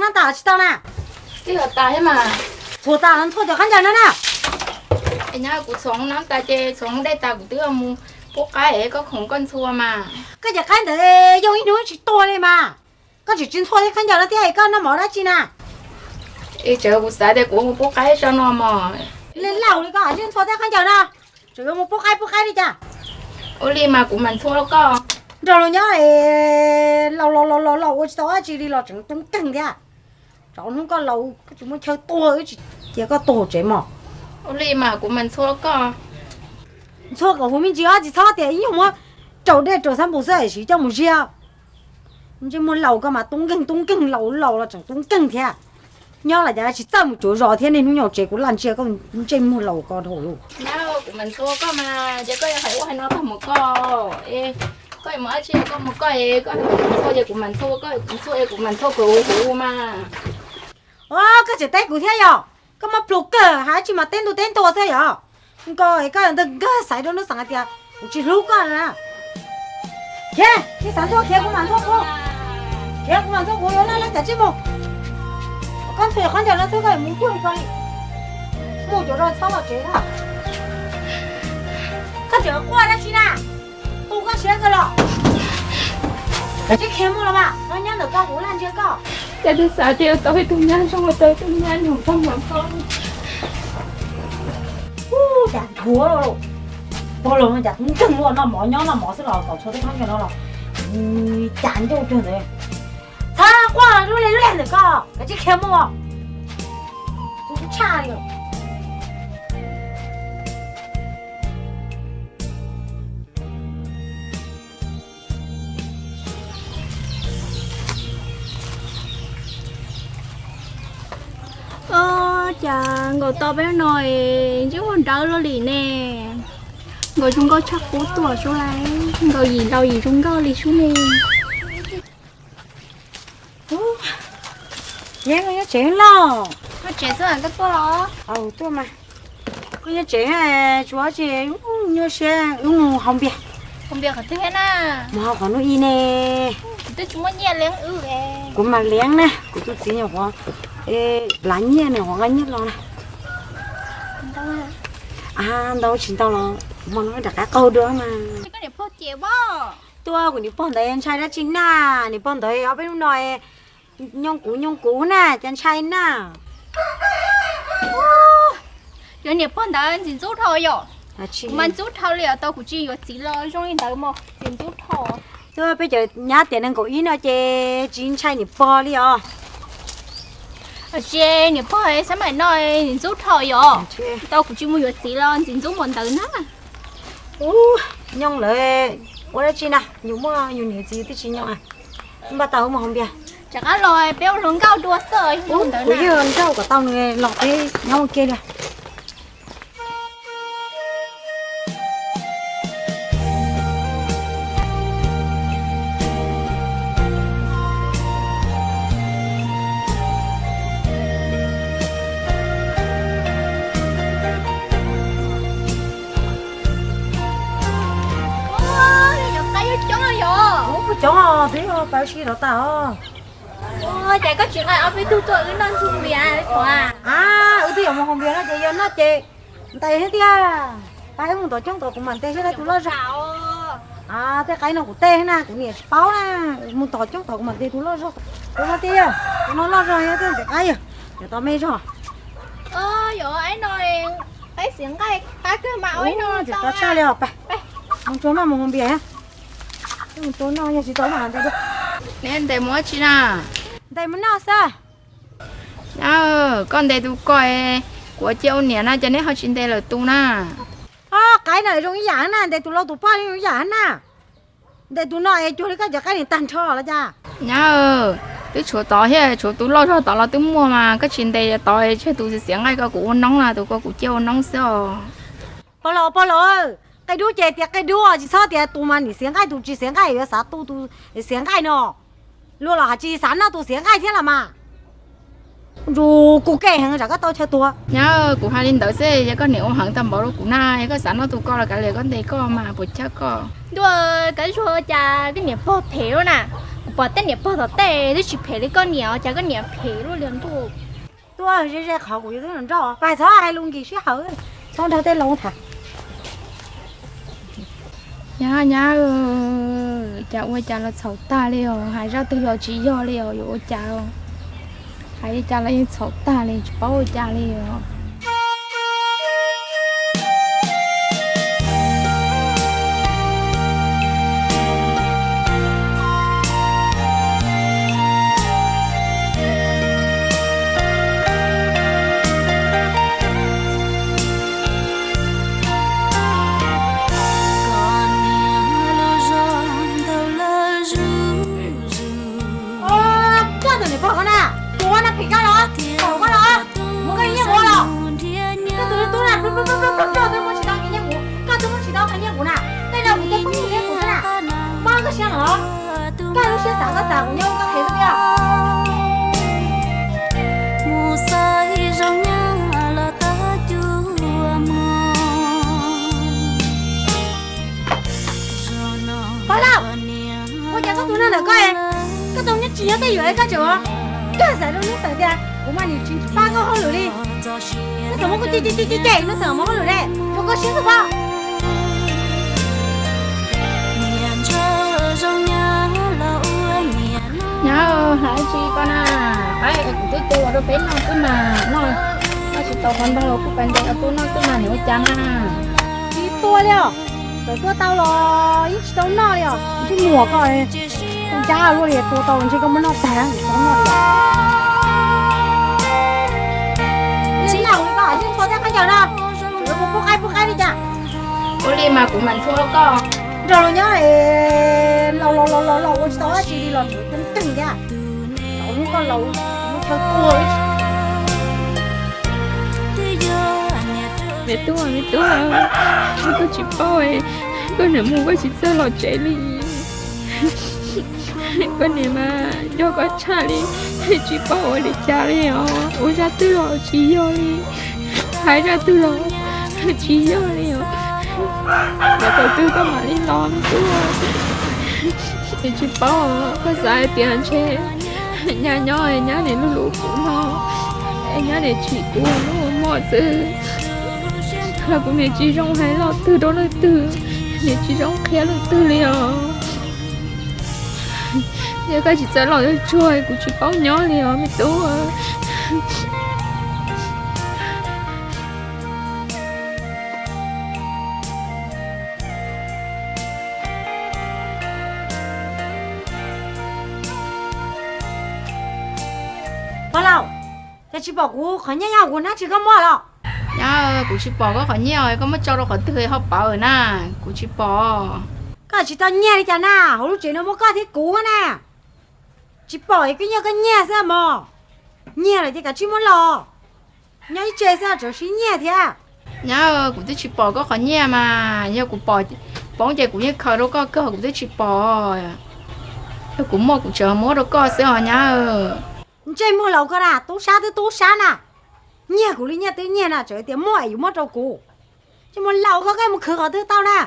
Noj tas tsis tau na? Twb yog tas thiab mas. Txhuam tas los ntxhua cov khaub ncaws no na. Nyob kuv txhoov noj tas ces txhoov dej tas kuv twb mus pub qaib es koj khoom koj ntxhua mas. Koj cov qaib ntawd yog ib hnub tsis tuag li mas. Koj tseem tsis ntxhua thiab khaub ncaws no thiab es koj noj mov dab tsi na? Tseem kuv xav tias kuv mus pub qaib tso no mog. Li laus li koj hais tsis ntxhua thiab khaub ncaws no, tseem yuav mus pub qaib pub qaib li cas? Ua li mas kuv mam ntxhua rau koj. Nrog luag nyob es laus laus laus laus ua tsis tau dab tsi li los tseem tub nkeeg thiab. Tsov hnub koj laus koj tsis muaj chaw tuag wb tsis cia koj tuag hauv tsev mog. Ua li mas kuv mam ntxhua rau koj. Ntxhua kom huv me ntsis os, tsis txhob tias ib nyuag muab rau dej rau xab npus xwb es siv coj mus ziab. Ntsej muag laus koj mas tub nkeeg tub nkeeg, laus laus los tseem tub nkeeg thiab. Nyob los cas tsis txawj mus cuav zos thiab, niaj hnub nyob tsev kuv laj ntsia koj ntsej muag laus ko dhau lawm. Kuv mam ntxhua koj mas, ces koj hais ua hais no tag mus koj, koj mus dab tsi koj mus koj, koj ntxhua ces kuv mam ntxhua koj, kuv ntxhua es kuv mam ntxhua kom huv huv mas. Os, koj tseem teb kuv thiab yom? Koj muaj plhus kawg, hais dab tsi mas teb ntuj teb ntua xwb yom? Nkaus es koj ntawd nkawg xaiv rau nub xav hais tias kuv tsis hlub koj na. Khiav, tsis xav ntxhua khiav kuv mam ntxhua kuv. Khiav kuv mam ntxhua kuv, yuav laj laj cas tsis mus. Koj ntxhua yog khaub ncaws no xwb koj mus cuag li ko li. Mus cuag rau txhob los tsev na. Koj tseem quaj dab tsi na? Tu koj siab kawg los. Kav tsij khiav mus los mas, koj nyob ntawm koj kuv laj ntsia koj. Cas twb xav tias tau ib tug nyab zoo ua tau ib tug nyab nyob nrog mov koj. Ub, cas dhuav pog los no cas tub nkeeg ua noj mov nyob noj mov xwb los kom txhua teb khaub ncaws no los cas ncauj cuag ntawd. Txhob quaj lub li lej ntawm koj, kav tsij khiav mus. Tus tshaj li. Ua cas nkaus tau peb no es ntsej muag nrawm luaj li ne? Nkaus zoo nkauj tshaj qub tuaj sub lawm, nkaus yim laus yim zoo nkauj li sub ne. Ub, Yeeb, koj nyob tsev los? Koj tsev xwb koj tuaj los? Aws, tuaj mas. Koj nyob tsev tsuav tsi, nyuaj siab wb mus haus npias. Haus npias qhov twg na? Mus haus qhov no ib ne. Kuv twb tsis muaj nyiaj liab wb. Kuv mam liab na, kuv tus txiv nyuam qhuav lav nyiaj, nyuam qhuav nqa nyiaj los na. Ntau tsis ntau los hmo no rov qab qaug dua mas. Tuaj kuv niam pog ntawd ntshai dab tsi na, niam pog ntawd ob peb hnub no nyooj kuv nyooj kuv na, cas ntshai na. Cov niam pog ntawd ntxim ntxub dhau yom. Kuv mas ntxub dhau li os, tau kuv tsis yuav txiv los zoo li ntawd mos, ntxim ntxub dhau. Tuaj peb cov nyab tiam nees nkaum ib no ces tsis ntshai niam pog li os. Tsis, niam pog xab maim no ntxim ntxub dhau yom. Tau kuv tsis mus yuav txiv los ntxim ntxub npaum ntawd na. Ub, nyooj lawv ua dab tsi na, yus muaj yus niam txiv twb tsis nyooj. Npaj tau mus haus npias. Rov qab los peb ua hluas nkauj dua xwb. Kuv yog nkauj kom tau nws los peb nyob ua ke li. Cov qaib yuav coob yom. Ub, coob os, twb yog pav si rov tas os. Ua cas koj tsis nqa ob peb tug tuaj wb noj ntsuj npias, Thuam? A, wb twb yuav mus haus npias no ces yog noj ces ntais thiab tiag. Pab wb mus tom coob tom kuv mam ntes thiab tus loj zog. A, tej qaib no kuv tej na, kuv niam tsis paub na. Mus tom coob tom kuv mam ntes tus loj zog. Tus no tiag, tus no loj zog thiab tej ntxim qab yog. Cov tau me zog. Yog, qaib no qaib xiav nqaij qab kawg mas. Ub, tseem tau tshaj li os. Mus tsuag maj mus haus npias. Mus tsuag noj, yog tsis tau mas ntes. Neb ntes mus ua tsi na? Ntes mus noj xwb. Koj ntes tus ko, kuv cia ua niam na, cas neb ho tsis ntes lawm tus na? Qaib no zoo ib yam na, ntes tus laus tus poj zoo ib yam na. Ntes tus no es cuag li koj cov qaib ni tag nrho los cas? Nyab, twb tshuav tod thiab, tshuav tus loj zog tod los twb muaj mas, koj tsis ntes tod tseg tus xiav nqaij ko kuv ua noob na, tus ko kuv cia ua noob xwb os. Pog laus, pog laus, qe dub ces tias qe dub, tsis txhob tias tus mas nim xiav nqaij tus tsis xiav nqaij yuav xav tu tus xiav nqaij no. Luag los hais tsis xav noj tus xiav nqaij thiab los mas. Ntsum kuv kev heev tsam koj tau chaw tuag. Nyab, kuv hais li ntawd xwb, yog koj niam ua heev tau npaum li kuv na, yog koj xav noj tus ko los kav liam, koj ntes koj mas puas chawj koj. Ntuj, koj tsuas cas koj niam pog phem lawm na. Kuv Pom tej niam pog tom tej twb tsis phem li koj niam, cas koj niam phem luaj li ntuj. Tuaj ze ze qhov kuv yuav twb los nrauj, pais txhob hais lus nkim sij hawm, txhob nrog tej laus tham. Nyab, nyab, cas ua cas los txhaum tag li os, hais zaj twg los tsis yog li os, yuav ua cas? Hais li cas los yeej txhaum tag li, tsis paub ua cas li os. Koj tus niam pog ko na, tus ua no phem koj los, phem koj los, muab koj nyiaj kuv los. Koj tus tub na, plob plob plob plob, twb muab tsis tau nyiaj kuv, koj twb muab tsis tau nyiaj kuv na, tej zaum kuv twb poob nyiaj kuv xwb na. Mob koj siab los, koj lub siab xav koj xav kuv nyob ua koj qhev xwb tiag. Pog Lauj, ua cas koj tus neeg ntawm koj, koj tau nyob tsis nyob tej yuam koj tseem ua, koj xav rau hnub tawm tias kuv mas nim tsis pab koj hauj lwm li. Koj txawm muab koj cem cem cem cem, koj txawm muab hauj lwm li, rau koj siab xwb pob. Nyab, hais tsis koj na, kuv twb tua rau peb noj xwb mas, noj tsis tau qhov ntau kuj pab ntes rau tub noj xwb mas, nws ua cas na? Tsis tua li os, txawm tua tau los yeej tsis tau noj li os, ntsej muag koj ncab luaj li, tua tau ntshe koj muab noj tag tsis tau noj li. Tsis laus li koj yeej tua thiab khaub ncaws no, tseem yuav mus pub qaib pub qaib li cas? Ua li mas kuv mam ntxhua rau koj. Nrog luag nyob los los los los ua tsis tau dab tsi li los tseem teeb teeg thiab. Laus hnub koj laus mus chaw tua. Me tub, me tub, koj tsis paub, koj niam mus koj tsis txawj los tsev li. Koj niam mas nco koj tshaj li, tsis paub ua li cas li os, ua zaj twg los tsis yog li, hais zaj twg los tsis yog li os. Yav thaum twg koj mam li los me tub? Tsis paub, koj xav hais tias ntshe nyab nyob nyab nim luj luj kuv no, es nyab nim tsim kuv lub moj xwb, los kuv nim tsis zoo hais lo twg rau leej twg, nim tsis zoo qhia leej twg li os. Yog koj tsis txawj los tsuag kuv tsis paub nyob li os me tub. Pog Lauj, cas tsis pom kuv qhov nyiaj nyob kuv hnab tsis koj muab los? Nyab, kuv tsis pom koj qhov nyiaj, koj muab tso rau qhov twg ho pawv na, kuv tsis pom. Koj tsis tau nyiag li cas na, hauv lub tsev no muaj koj thiab kuv na. Tsis pom es koj nyiag koj nyiag xwb mog. Nyiag lawm ces kav tsij muab los. Nyob ib tse xwb tseem sib nyiag thiab. Nyab, kuv twb tsis pom koj qhov nyiaj mas, yog kuv pom poob ces kuv yeej khaws rau koj kawg, kuv twb tsis pom. Yog kuv muaj kuv tseem muab rau koj xwb os nyab. Ntsej muag laus koj na, tub sab twb tub sab na. Nyiag kuv li nyiaj twb nyiag na, tseem tias muaj es yuav muab rau kuv. Ces mus laus koj, koj mus khwv qhov twg tau na.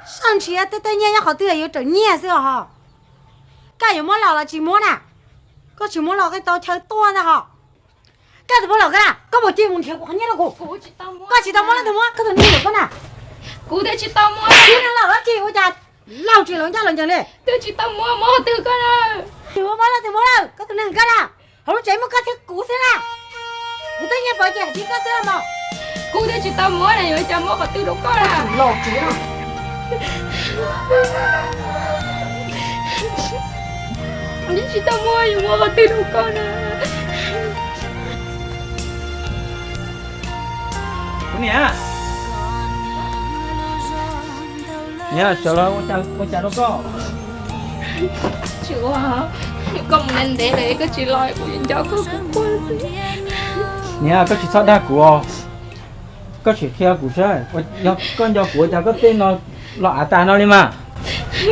Saj nrhiav tej tej nyiaj nyob qhov twg yuav rawm nyiaj xwb os. Koj yuav muab los los tsis muab na. Koj tsis muab los koj tau chaw tuaj ntag hos. Koj tus pog laus koj na, koj puas cia mus nrhiav kuv qhov nyiaj rau kuv? Koj tsis tau muab leej twg muab, koj tus neeg laus koj na. Kuv twb tsis tau muab. Tsis neeg laus dab tsi ua cas laus tsis laus ncaj laus ncees li? Twb tsis tau muab, muab qhov twg koj na? Tsis muab, muab leej twg muab lawm, koj tus neeg koj na. Hauv lub tsev muaj koj thiab kuv xwb na. Kuv twb nyiag pov ces hais tsis koj xwb los mas. Kuv twb tsis tau muab na, yuav cas muab qhov twg rau koj na? Los tsev no. Twb tsis tau muab, yuav muab qhov twg rau koj na? Kuv niam, niam sawv los ua cas rau koj? Tsis ua, koj mus ntev ntev lawm koj tsis los kuv nco koj kuv quaj xwb. Niam, koj tsis txhob dag kuv os. Koj sim qhia kuv saib, yog koj nco kuv ua cas koj tej no los av tas no li mas.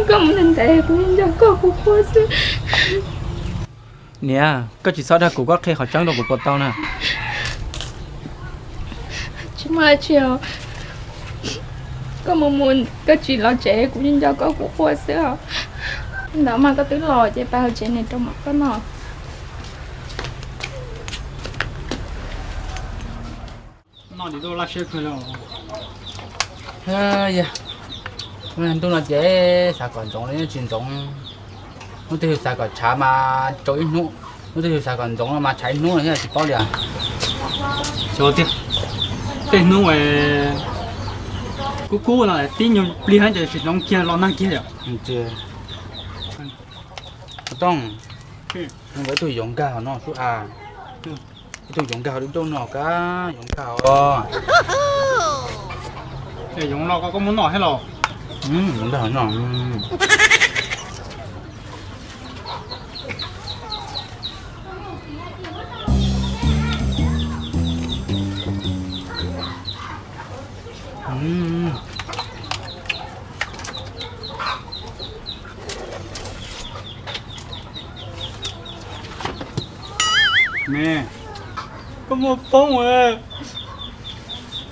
Koj mus ntev ntev kuv nco koj kuv quaj xwb. Niam, koj tsis txhob dag kuv, koj qhia qhov tseeb rau kuv puas tau na? Tsis muaj dab tsi os. Koj mus mus koj tsis los tsev kuv yeej nco koj kuv quaj xwb os. Ntawd mas koj twb los ces pab hauv tsev nim rau mam koj noj. Ntuj no ces xav kom ntxoov los yeej tsis ntxoov. Hnub twg yus xav kom tshav mas tsau ib hnub, hnub twg yus xav kom ntxoov no mas tshav ib hnub no thiab tsis paub li. Xyov tiag, tej hnub kub kub no tib nyuag pliag ces tsis ntxoov kiag los nag kiag yom. Tooj, ib tug yuav nkag no sub a, ib tug yuav nkag dub dub no kab yuav nkag os. Yuav los koj muab noj thiab los? Yuav nkag no. Me, koj muab poob.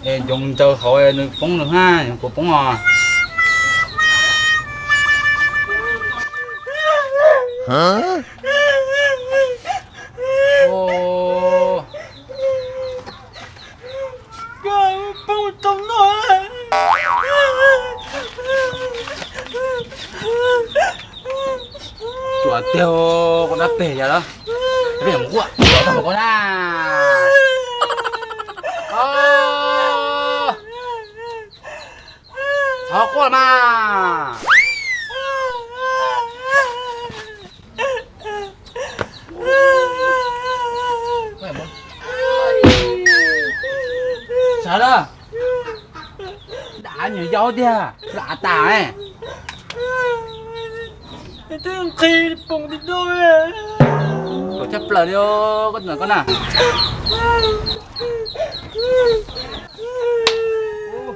Es ncoov ntsaws hauv nws poob nws hab, kuv poob os. Tuam tiag, koj dab peg yog lawm. Peb mus quaj, koj na. Txhob quaj mas. Sawv lawm. Dam nyuam yaus tiag, lam tas. Nqhis poom ti do. Tuam tshaj plaws li koj na.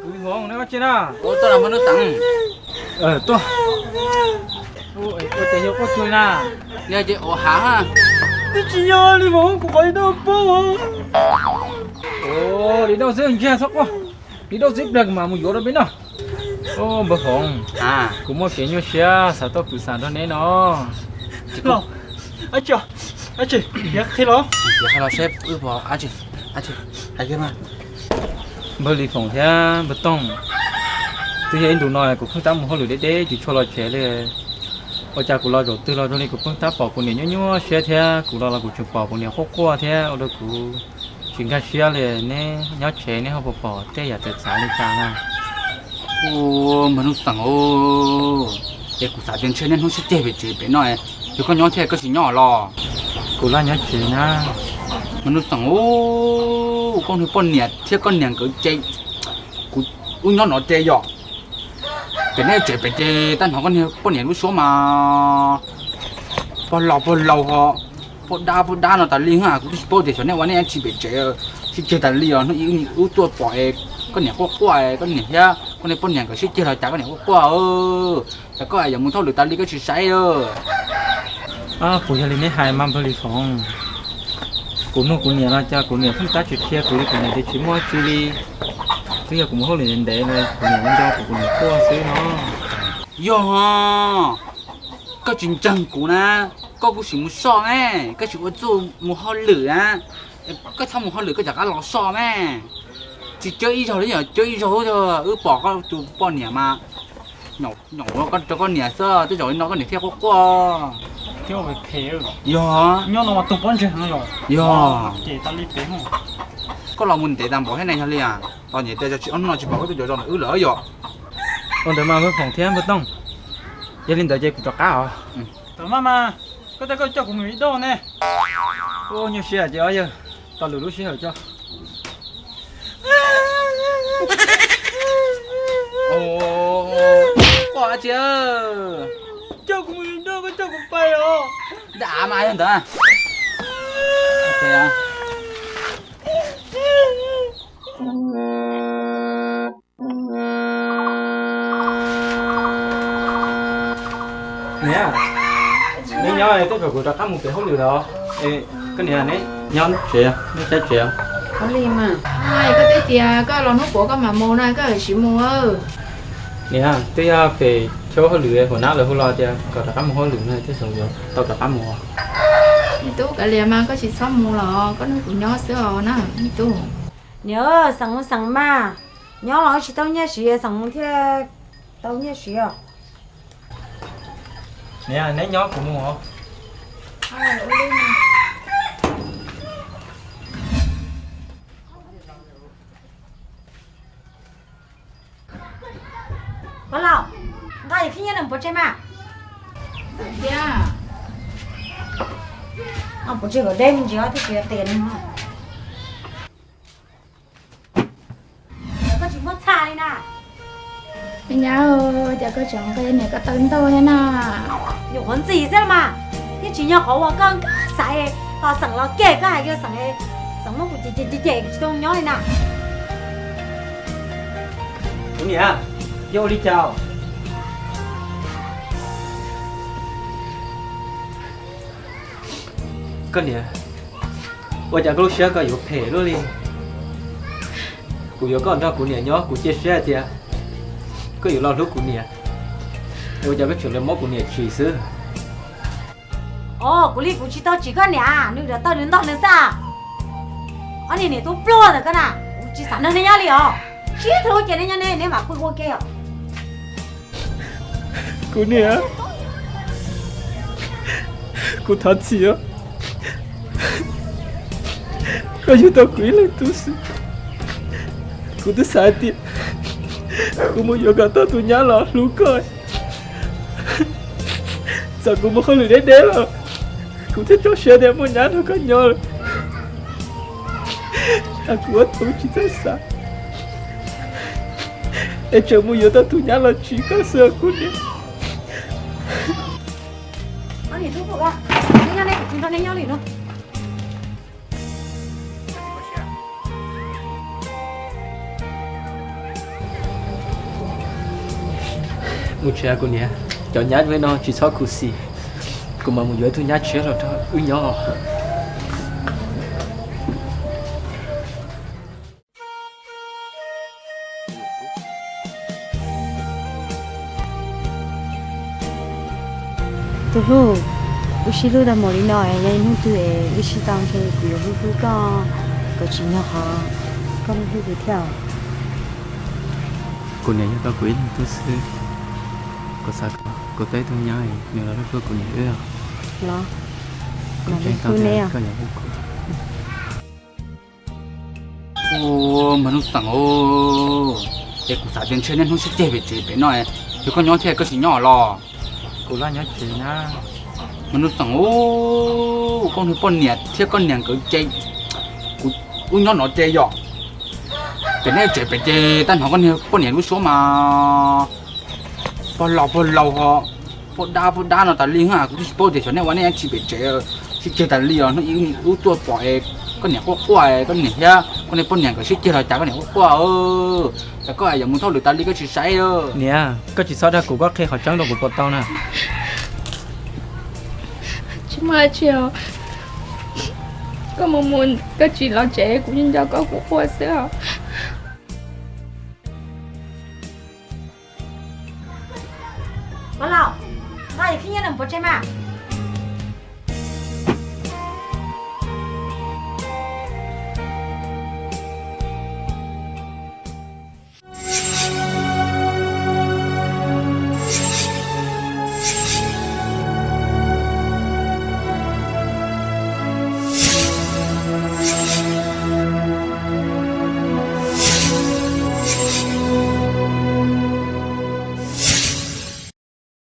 Kwv Hmoov, neb ua tsi na? Tuaj los muab nub xeem. Tuaj. Ua cas yog quaj cuag na? Yog ces ua hav. Twb tsis yog li Hmoov, kuv qhov di dauj poob. Li dauj xwb ntshe txhob quaj. Li dauj xwb plag kuv mam mus yuav rau peb noj. Npawg Hmoov, kuv muaj kev nyuaj siab xav tuaj pw xam nrog neb no. Npawg Li Foom thiab npawg Tooj, twb yog ib ntus no kuv pheej tab mus hauj lwm deb deb tsis tshua los tsev li. Ua cas kuv los zaum twg los zoo li kuv pheej tab pom kuv niam nyuaj nyuaj siab thiab kuv los los kuv tseem pom kuv niam quaj quaj thiab ua rau kuv tsis nkag siab li. Neb nyob tsev neb ho puas pom tej yam txawv txav li cas na? Npawg Nuj Xeem, es kuv xav tias ntshe niaj hnub sib ceg pem tsev pem no, yog koj nyob thiab koj tsis nyob los? Kuv laj nyob tsev na. Npawg Nuj Xeem, koj niag poj niam thiab koj niam nkawd ces kuv wb nyob no ces yog pem nej tsev pem ces tab hnov koj niag poj niam lub suab mas pog laus pog laus ho pog dab pog dab no tas li. Kuv twb tsis paub tias xyov nej ua nej tsis pem tsev sib ceg tas li os. Hnub ib wb tuaj pom es koj niam quaj quaj, koj niam thiab koj niag poj niam nkawd sib ceg los cas koj niam quaj quaj. Cas koj yuav mus thauj lwm tas li koj tsis saib lawm? Puas yog li neb hais mas npawg Li Foom? Kuv nug kuv niam los cas kuv niam pheej tab tsis qhia kuv li, kuv niam tias tsis muaj tsi li. Twb yog kuv mus hauj lwm ntev ntev no kuv niam nco kuv, kuv niam quaj xwb no. Yog, koj tsis ntseeg kuv na, koj kuj sim mus soj me, koj sim ua txuj mus hauj lwm na, koj txhob mus hauj lwm koj rov qab los soj me. Tsis cawb ib zaug li, yog cawb ib zaug wb pom koj tus poj niam mas nyaum rau koj niam xwb, tej zaum li no koj niam thiaj quaj quaj. Yog, yog, koj los mus ntev tas npaum thiab ne, yog li os, txom nyem tias tsis ob hnub no tsis pom koj tuaj zov ntawm wb lawm yog. Ua ntawd mas npawg Foom thiab npawg Tooj, yog li ntawd ces kuv rov qab os. Thaum no mas koj tias koj coj kuv mus ib dauj ne. Ua nyuaj siab ces ob yawg, tos lwm lub sij hawm tso. Pom tsis, coj kuv mus ib dauj, koj coj kuv pais os. Dam mas yog ntawd. Niam, neb nyob tej zaum kuv rov qab mus pem hauj lwm los. Koj niam, neb nyob tsev, neb saib tsev. Koj twb tias koj los hnub puav koj mam mus na, koj tsis mus. Niam, twb yog pem Tso hauj lwm, huam nab lawv hu los tias kom rov qab mus hauj lwm no, tej zaum yuav tau rov qab mus. Me tub, kav liam mas, koj tsis txhob mus los koj nrog kuv nyob xwb os na me tub. Niam, xeem mus xeem mas, nyob los tsis tau nyiaj siv, xeem mus thiaj tau nyiaj siv os. Niam, neb nyob kuv mus os. Pov Laus, nqa yam khib nyiab no mus pov tseg mas. Pov tseg kom deb me ntsis os, thiaj tsis qias no. Koj tsis muab txhaj li na. Me nyab, cas koj tseem nqa niam koj taw ntau thiab na? Nyuam qhuav ntxim xwb los mas, yeej tsis yog qhov uas koj nkag xaiv, los xeem los kiag koj hais tias xeem, xeem muab kuv cem cem cem kuv tsis tau nyob li na. Kuv niam, yog ua li cas? Koj niam, ua cas koj lub siab koj yuav phem luaj li? Kuv yuav koj nrog kuv niam nyob, kuv cia siab hais tias koj yuav los hlub kuv niam, es ua cas koj tseem los muab kuv niam tsim xwb? Os, kuv li kuv tsis tau tsim koj niam, nws dav tawg nws ntog nws xwb. Ob niag niam tub pluag ntawm koj na, kuv tsis xav nrog nej nyob li os. Sib hlub ces nej nyob nej, nej mam pw ua ke os. Kuv niam, kuv thov txim os. Koj yug tau kuv ib leeg tub xwb, kuv twb xav hais tias kuv mus yuav kom tau tus nyab los hlub koj. Txawm kuv mus hauj lwm deb deb los kuv thiaj tso siab tias muaj nyab nrog koj nyob lawm. Kuv ua tub tsis txawj xav, es tseem mus yuav tau tus nyab los tsim koj xwb kuv niam. Mus tsev kuv niam, cov nyab no tsis txhob khuv xim, kuv mam mus yuav ib tug nyab tshiab los nrog wb nyob. Tus hlub, wb sib hlub tau mus li no es yog hnub twg es wb sib tau ntshe kuv yuav hlub hlub koj kom tsim nyog qhov koj hlub hlub kuv thiab. Kuv niam yug tau kuv ib leeg tub xwb, kuv xav kom kuv tau ib tug nyab nws los hlub hlub kuv niam wb os. Los, kuv ntseeg tau tias koj yuav hlub kuv. Ua, Maiv Nuj Xeem, es kuv xav tias ntshe niaj hnub sib ceg pem tsev pem no, yog koj nyob thiab koj tsis nyob los? Kuv laj nyob tsev na. Maiv Nuj Xeem, koj niag poj niam thiab koj niam nkawd ces kuv, wb nyob no ces yog pem nej tsev pem ces tag hnov koj niag poj niam lub suab mas pog laus pog laus ho pog dab pog dab no tas li. Kuv twb tsis paub tias xyov nej ua nej dab tsi pem tsev, sib ceg tas li os. Hnub ib wb tuaj pom es koj niam quaj quaj, koj niam thiab koj niag poj niam nkawd sib ceg los cas koj niam quaj quaj. Cas koj yuav mus thauj lwm tas li koj tsis saib? Niam, koj tsis txhob dag kuv, koj qhia qhov tseeb rau kuv puas tau na? Tsis muaj dab tsi os. Koj mus mus koj tsis los tsev, kuv nco nco koj kuv quaj xwb os. Pov Laus, nqa yam khib nyiab no mus pov tseg mas.